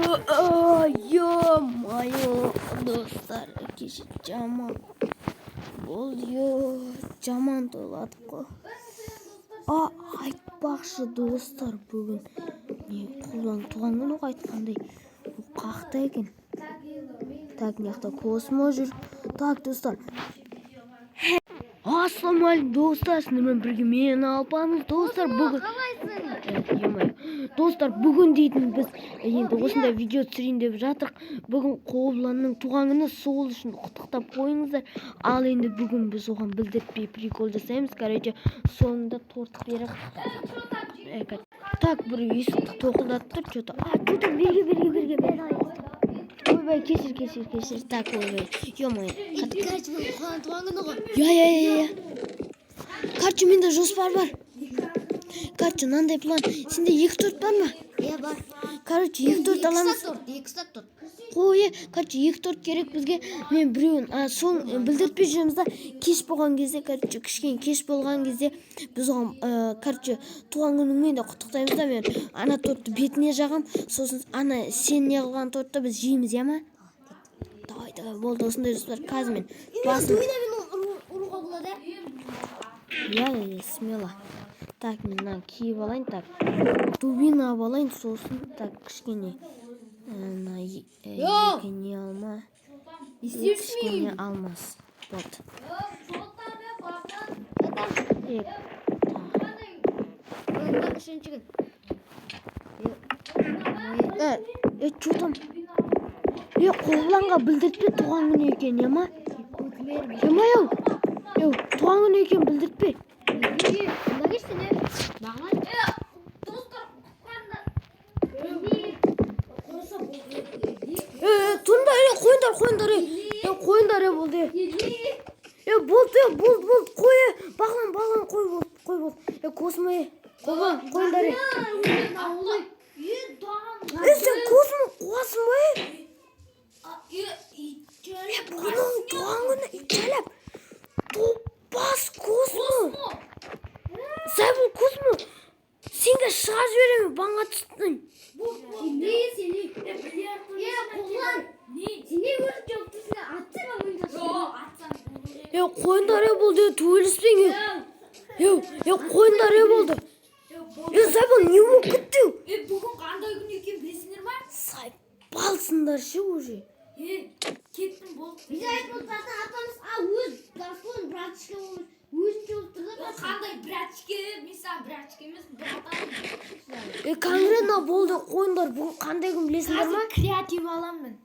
Ё-моё, достар, кеше жаман болды, жаман тойладық қой. А, айтпақшы, достар, бүгін не, Қобыланның туған күні ғой, айтқандай. Ол қақта екен? Так, мына жақта Космо жүр. Так, достар. Ассалаумағалейкум, достар, сіздермен бірге мен, Алпамыз. Достар, бүгін Ё-моё. Достар, бүгін дейтін біз енді осындай видео түсірейін деп жатырық. Бүгін Қобыланның туған күні, сол үшін құттықтап қойыңыздар. Ал енді бүгін біз оған білдіртпей прикол жасаймыз. Короче, соңында торт беріп. Так, бір есікті тоқылдатып тұр, что-то. А, что-то берге, берге, берге, берге. Ойбай, кешір, кешір, кешір. Так, ойбай. Ё-моё. Короче, бүгін Қобылан туған күні ғой. Я, я, я, я. Короче, менде жоспар бар. Короче, мынандай план. Сенде екі торт бар ма? Иә, бар. Короче, екі торт аламыз. Екі торт, екі торт. Қой, короче, екі торт керек бізге. Мен біреуін, а, соң білдіртпей жүреміз да, кеш болған кезде, короче, кішкене кеш болған кезде біз оған, короче, туған күніңмен де құттықтаймыз да, мен ана тортты бетіне жағам, сосын ана сен не қылған тортты біз жейміз, иә ма? Давай, давай, болды, осындай жоспар. Қазір мен басын Дубинамен ұруға болады, Иә, иә, смело. Так, мен мынаны киіп алайын, так. Дубина алып алайын, сосын, так, кішкене мына Йо! екі не алма, Не кішкене алмас. Вот. Так. Бүгін үшінші күн. Чё там? Қобыланға білдіртпе туған күні екен, иә ма? Иә ма, еу? Еу, туған күні екен білдіртпе. Мында келші не? Бағлан. Достар, құтқарыңдар. Тұрыңдар, қойыңдар, қойыңдар, қойыңдар, болды. Болды, болды, болды, қой, Бағлан, Бағлан, қой, болды, қой, болды. Космо, Қобылан, қойыңдар. Сен Космо қуасың ба? Бүгін оның туған күні, итжәләп. Топас Космо. Сәбіл Космо. Сенге шыға жіберемін, банға түстің. Не, сен не? Қобылан. Сен не көріп жоқ тұрсың? Атсаң Қойыңдар, болды, төбелеспең. Қойыңдар, болды. Сәбіл, не болып кетті? Бүгін қандай күн екенін білесіңдер ма? Сайпалсыңдар ше уже. Кеттім, болды. Біз айтып отыратын атамыз, а өз достоин братишка болып өзінше болып тұр да. Қандай братишка? Мен саған братишка емеспін, братан. Конкретно болды, қойыңдар, бүгін қандай күн білесіңдер ма? Қазір креатив аламын мен.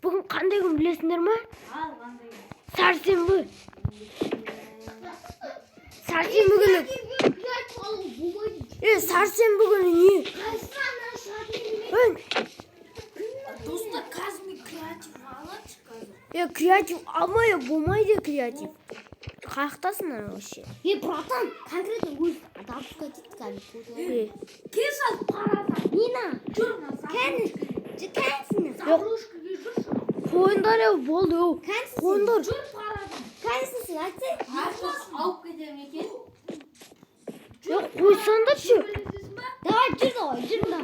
Бүгін қандай күн білесіңдер ма? Ал, қандай күн? Сәрсенбі. Сәрсенбі күні. Креатив алуға болмайды. Сәрсенбі күні не? Қайсысы ана шығатын? Достар, қазір мен креатив алайыншы қазір. Креатив алмай болмайды креатив. Қаяқтасың ана вообще? Братан, конкретно өз допускать етті кәдімгі. Кел сал паразан. Нина, Жүр мына кәні, кәнсің. Заброшкаға жүрші. Қойыңдар, болды, Кәнсің. Қойыңдар. Жүр паразан. Кәнсің сен, айтсай. Алып кетемін екен. Қойсаңдаршы. Білесіз ба? Давай, жүр, давай, жүр мына.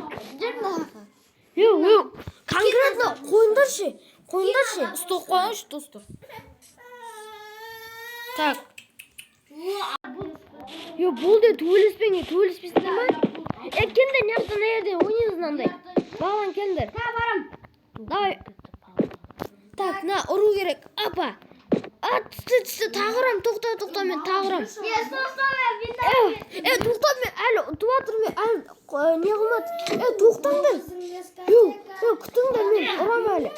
Жүр мына. Конкретно қойыңдаршы. Қойыңдаршы. Стоп қойыңызшы, достар. Так. Болды, төбелеспеңдер, төбелеспейсіңдер ма? Келіңдер, мына жақта, мына жерде ойнаймыз мынандай. Бағлан, келіңдер. Та барам. Давай. Так, мына ұру керек. Апа. А, түсті, түсті, тағы ұрам, тоқта, тоқта, мен тағы ұрам. Стоп, стоп, мен Тоқта, мен әлі ұтып жатырмын, мен әлі не қылмады. Тоқтаңдар. Еу, күтіңдер, мен ұрам әлі.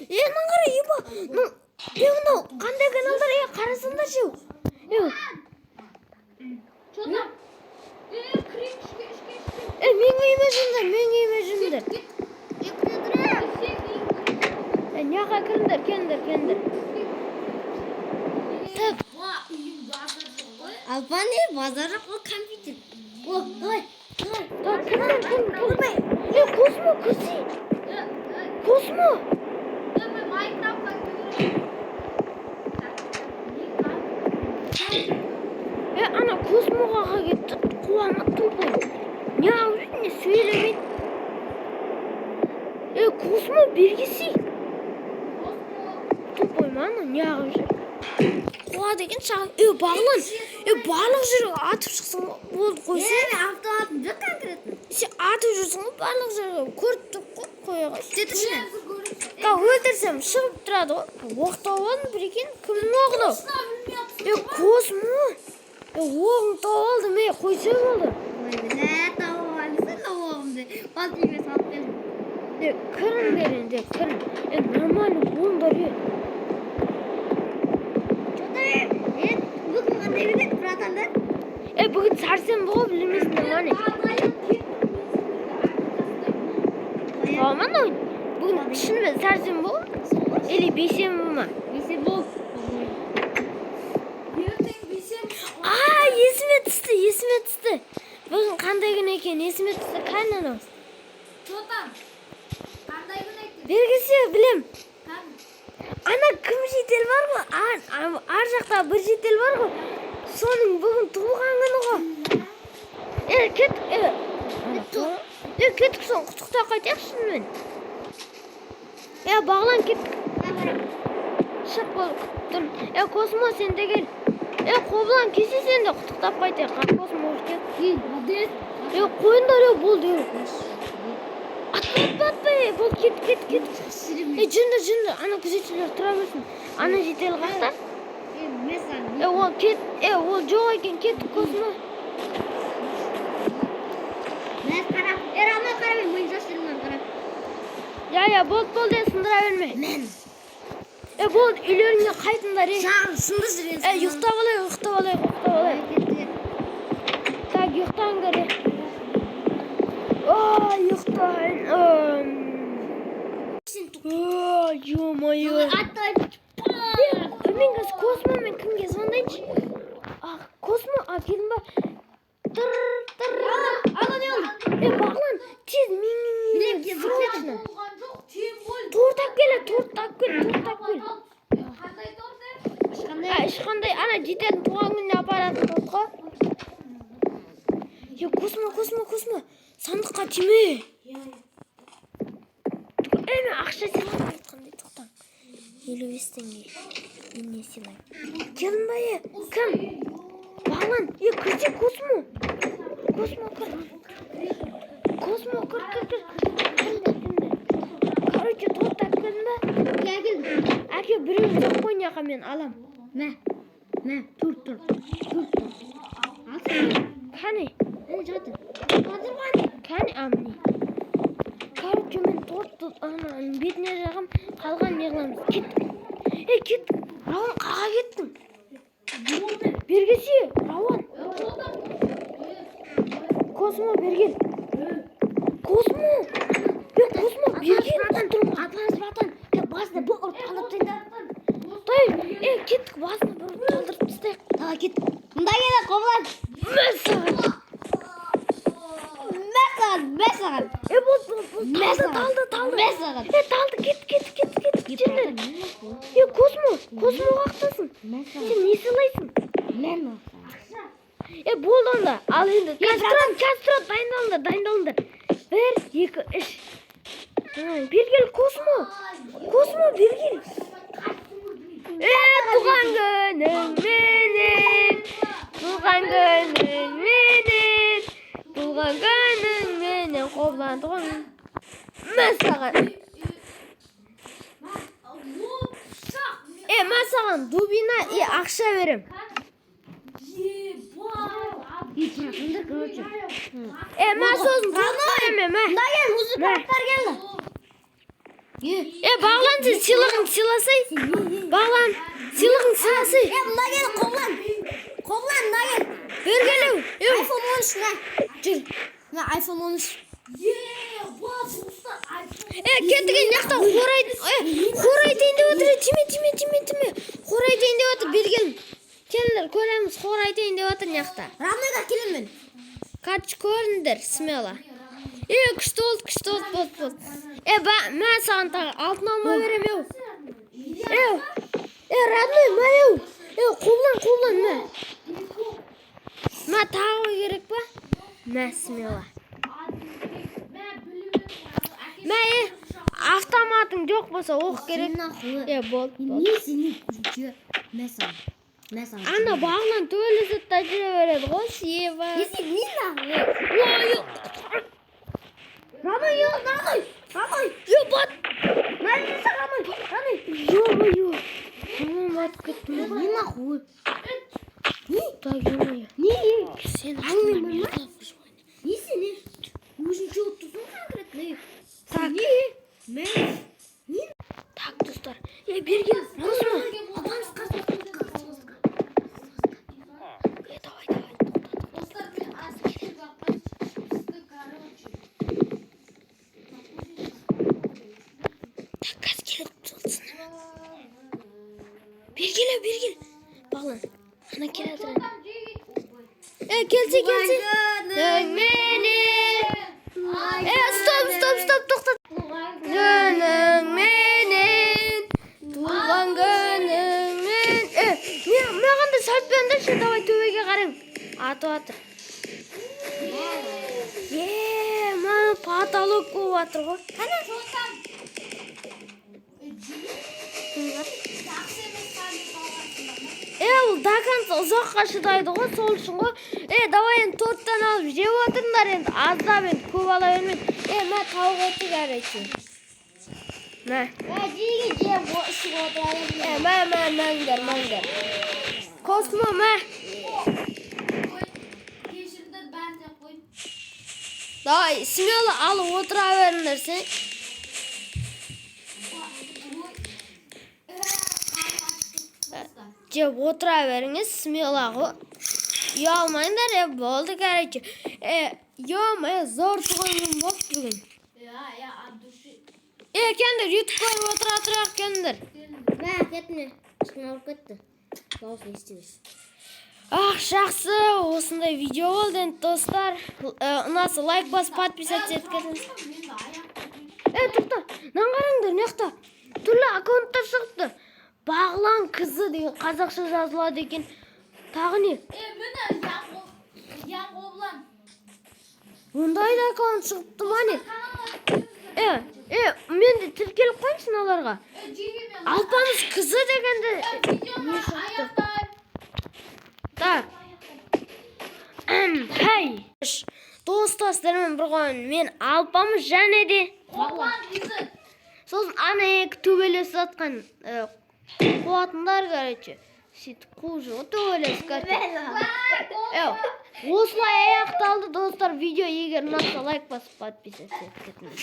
Мына қара, еба. Мынау қандай каналдар, қарасаңдаршы. Что там? Кірейік ішке, ішке, ішке. Менің үйіме жүріңдер, менің үйіме жүріңдер. Мына жаққа кіріңдер, келіңдер, келіңдер. Так, Үйім базар жоқ қой. Алпан не базар жоқ, ол компьютер. О, давай, давай. Так, кіріңдер, кіріңдер. Космо, кірсей. Космо. Мен Майнкрафтқа кіремін. Ана Космоға кетті, қуама тупой. Не алып жүрсің, не. Космо, бергесі. Тупой ма анау, неғып жүр? Қуады екен шағын. Е, Бағлан, е, барлық жерге атып шықсың ғой. Болды, қойсай. Е, мен автоматым жоқ конкретно. Сен атып жүрсің ғой барлық жерге. Көріп тұрып қой, қоя қойшы. Жеті. Ка өлтірсем шығып тұрады ғой. Оқ тауып алдым, прикинь. Кімнің оғы мынау? Е, Космо. Е, оғын тауып алдым, е, қойсай болды. Ой, бля, тауып алыпсың да оғымды. Бас үйге салып келдім. Е, кіріңдер енді, кірің. Е, нормально болыңдар, е. Что-то мен бүгін қандай күн еді, братандар? Е, бүгін сәрсенбі ғой, білмейсіңдер ма не? Ма мынау? Бүгін шынымен сәрсенбі ғой? Или бейсенбі ма? Бейсенбі. Ертең бейсенбі. А, есіме түсті, есіме түсті. Бүгін қандай күн екені есіме түсті. Қане анау? Чотан. Қандай күн екен? Бергесе білем. Қан. Ана кім жедел бар ғой? Ар жақта бір жедел бар ғой. Соның бүгін туылған күні ғой. Е, кеттік, е. Е, кеттік, соны құттықтап қайтайық шынымен. Е, Бағлан, кеттік. Шық, бол, күтіп тұрмын. Е, Космо, сен де кел. Е, Қобылан, келсе сен де құттықтап қайтайық. А, Космо уже кетті. Молодец. Е, қойыңдар, е, болды, е. Атпа, атпа, атпа, е, болды, кет, кет, кет. Е, жүріңдер, жүріңдер, ана күзетшілер тұра берсін. Ана жедел қақта. Е, мен саған. Е, ол кет, е, ол жоқ екен, кеттік, Космо. Мен қарап. Е, Рамай қара, мен миын жас жүрмін, қарап. Я, я, болды, болды, е, сындыра берме. Мен. Е, болды, үйлеріңе қайтыңдар, е. Саған сынды жүрген. Е, ұйықтап алайық, ұйықтап алайық, ұйықтап алайық. Так, ұйықтаңдар, е. Ай, ұйықтайын. Ой, ё-моё. Е, мен қазір Космомен кімге звондайыншы? А, Космо, а, келдің ба? Тыр, тыр. Ана не болды? Е, Бағлан, тез мен тез срочно. Болған жоқ, тем более. Торт алып кел, торт алып кел, торт алып кел. Қандай торт, е? Ешқандай. А, ешқандай, ана жететін туған күніне апаратын торт қой. Е, Космо, Космо, Космо, сандыққа тиме. Е, мен ақша сыйладым айтқандай, тоқтаң. 55 теңге. Мен не сыйлаймын? Келдің ба, е? Кім? Бағлан, е, кірсе, Космо. Космо, кір. Космо, кір, кір, кір. Кіріңдер, кіріңдер. Короче, торт алып келдің ба? Әке, келдім. Әке, біреуін жеп қой, мына мен алам. Мә. Мә, торт, торт. Торт, торт. Алсың. Кәне, Әне жатыр. Қазір қане. Кәне, а, міне. Короче, мен тортты ана бетіне жағам, қалған не қыламыз? Кеттік. Е, кеттік. Рауан, қаға кеттің? Бергесе, Рауан. Космо, бергел. Космо. Е, Космо, бергел. Тұрмын. Атаңыз, братан. Е, басына бір ұрып талдырып тастайын. Той, е, кеттік, басына бір ұрып талдырып тастайық. Давай, кет. Мында келе, Қобылан. Мәссаған. Мә саған, мә саған. Е, болды, болды, болды. Мә Талды, саған. талды, талды. Мә саған. Е, талды, кет, кет, кет, кет. Жүріңдер. Е, Космо, Космо қақтасың. Мә саған. Сен не сыйлайсың? Мә саған. Е, болды онда. Ал енді қазір тұрады, қазір тұрады. Дайындалыңдар, дайындалыңдар. Бір, екі, үш. Бері кел, Космо. Космо, бері кел. Е, туған күнің менен. Туған күнің менен. Туған күнің менен. Қобылан туған. Мә саған. Е, мә саған дубина и ақша берем. И, братандар, короче. Е, мә сосын торт беремін, мә. Мында кел, музыканттар келді. Е, Е, Бағлан, сен сыйлығыңды сыйласай. Бағлан, сыйлығыңды сыйласай. е, мында кел, Қобылан. Қобылан, мында кел. Бері келеу. Е, iPhone 13 мә. Жүр. Мына iPhone 13. Е, кеттік, мына жақта хор айт, е, хор айтайын деп отыр. Е, тиме, тиме, тиме, тиме. Хор айтайын деп отыр, бері кел. Келіңдер, көреміз, хор айтайын деп отыр мына жақта. Рамныйға келемін мен. Короче, көріңдер, смело. Е, күшті болды, күшті болды, болды, болды. Е, ба, мә саған тағы алтын алма берем, еу. Еу, е, родной, мә, еу. Е, Қобылан, Қобылан, мә. Мә, тағы керек па? Мә, смело. Мә, е, Автоматың жоқ болса, оқ керек. Нахуй. Е, болды, болды. Не сені күлкі? Мә саған. Мә саған. Ана Бағлан төбелеседі да жүре береді ғой, сева. Не сен не нахуй? Ой, Родной, ё, родной, родной. ебать! Родной, родной. Ё-моё! Мамам батып кеттім. Не нахуй? Так, ё-моё. Не? Сен Әңгіме артыңнан бар ма? мен қылып Не сен? Өзің жауып тұрсың конкретно. Так. Не? Мә. Не? Так, достар. Е, бері кел. Космо. Апамыз қасына. Е, давай, давай. Тоқта, Достар, мен асты короче. Так, қазір келеді сосын. Бері кел, бері кел. Бағлан. Ана келе жатыр. Е, келсе, келсе. Менен. Е, стоп, стоп, стоп, тоқта. Күніңменен, туған күніңмен. Е, мен маған да салып беріңдерші, давай төбеге қараймын. Атып жатыр. Е, мына потолок болып жатыр ғой. Қане? Жақсы емес қалғансыңдар ма? Е, ол до конца ұзаққа шыдайды ғой, сол үшін ғой. Е, давай енді торттан алып жеп отырыңдар енді, аздап енді, көп ала бермей. Е, мә, тауық еті, короче. Мә. Мә, жеге жеп ішіп отыра. Е, мә, мә, мәңдер, мәңдер. Космо, мә. Қой. Кешіріңдер, бәрін де қой. Давай, смело алып отыра беріңдер сен. Ой. Достар. Жеп отыра беріңіз, смело ғой. Ұялмаңдар, е, болды, короче. Е, ё-моё, зор туған күн болды бүгін. Я, я от души. Е, келіңдер, ютуб көріп отыра тұрайық, келіңдер. Мә, кетме. Ішін ауырып кетті. Дауысын естімес. Ах, жақсы, осындай видео болды енді, достар. Ұнаса лайк басып, подписаться етіп кетіңіз. Мен аяқ. Е, тоқта, мынаны қараңдар, мына жақта түрлі аккаунттар шығыпты. Бағлан қызы деген қазақша жазылады екен. Тағы не? Е, міне Яғоблан. Ондай да аккаунт шығыпты ма не? Каналға кіріңіздер. Е, е, мен де тіркеліп қояйыншы мыналарға. Е, жеге мен. Алпамыс қызы дегенді Е, видеоны не шықты? аяқтай. Так. Хей. Достар, сіздермен бір қойын. Мен Алпамыс және де Қоблан қызы. сосын ана екі төбелесіп жатқан қуатындар, короче. Сөйтіп қуып жүр ғой төбелесіп, короче. Е, осылай аяқталды, достар, видео. Егер ұнаса, лайк басып, подписаться етіп кетіңіз.